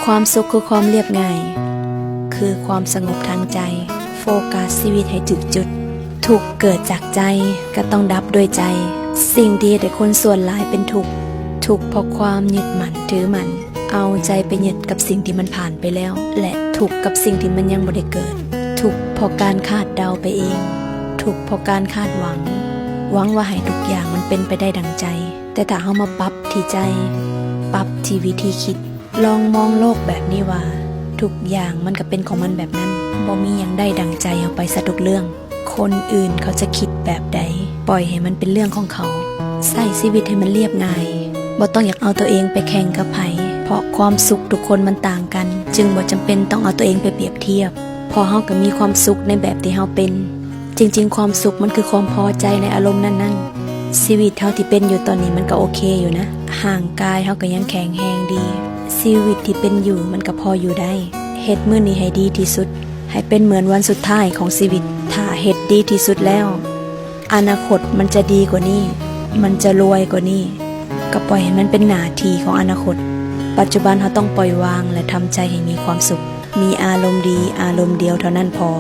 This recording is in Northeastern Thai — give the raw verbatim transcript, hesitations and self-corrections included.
ความสุขคือความเรียบง่าย คือความสงบทางใจ โฟกัสชีวิตให้ถูกจุด ทุกข์เกิดจากใจ ก็ต้องดับด้วยใจ สิ่งที่เฮ็ดให้คนส่วนหลายเป็นทุกข์ ทุกข์เพราะความยึดมั่นถือมั่น เอาใจไปยึดกับสิ่งที่มันผ่านไปแล้ว และทุกข์กับสิ่งที่มันยังบ่ได้เกิด ทุกข์เพราะการคาดเดาไปเอง ทุกข์เพราะการคาดหวัง หวังว่าให้ทุกอย่างมันเป็นไปได้ดังใจ แต่ถ้าเฮามาปรับที่ใจ ปรับที่วิธีคิด ลองมองโลกแบบนี้ว่า ทุกอย่างมันก็เป็นของมันแบบนั้น บ่มีหยังได้ดังใจเฮาไปซะทุกเรื่อง คนอื่นเขาจะคิดแบบใด ปล่อยให้มันเป็นเรื่องของเขา ใช้ชีวิตให้มันเรียบง่าย บ่ต้องอยากเอาตัวเองไปแข่งกับไผ เพราะความสุขทุกคนมันต่างกัน จึงบ่จำเป็นต้องเอาตัวเองไปเปรียบเทียบ เพราะเฮาก็มีความสุขในแบบที่เฮาเป็น จริงๆ ความสุขมันคือความพอใจในอารมณ์นั้นๆ ชีวิตเฮาที่เป็นอยู่ตอนนี้มันก็โอเคอยู่นะ ร่างกายเฮาก็ยังแข็งแรงดี ชีวิตที่เป็นอยู่มันก็พออยู่ได้ เฮ็ดมื้อนี้ให้ดีที่สุด ให้เป็นเหมือนวันสุดท้ายของชีวิต ถ้าเฮ็ดดีที่สุดแล้ว อนาคตมันจะดีกว่านี้ มันจะรวยกว่านี้ ก็ปล่อยให้มันเป็นหน้าที่ของอนาคต ปัจจุบันเฮาต้องปล่อยวางและทำใจให้มีความสุข มีอารมณ์ดีอารมณ์เดียวเท่านั้นพอ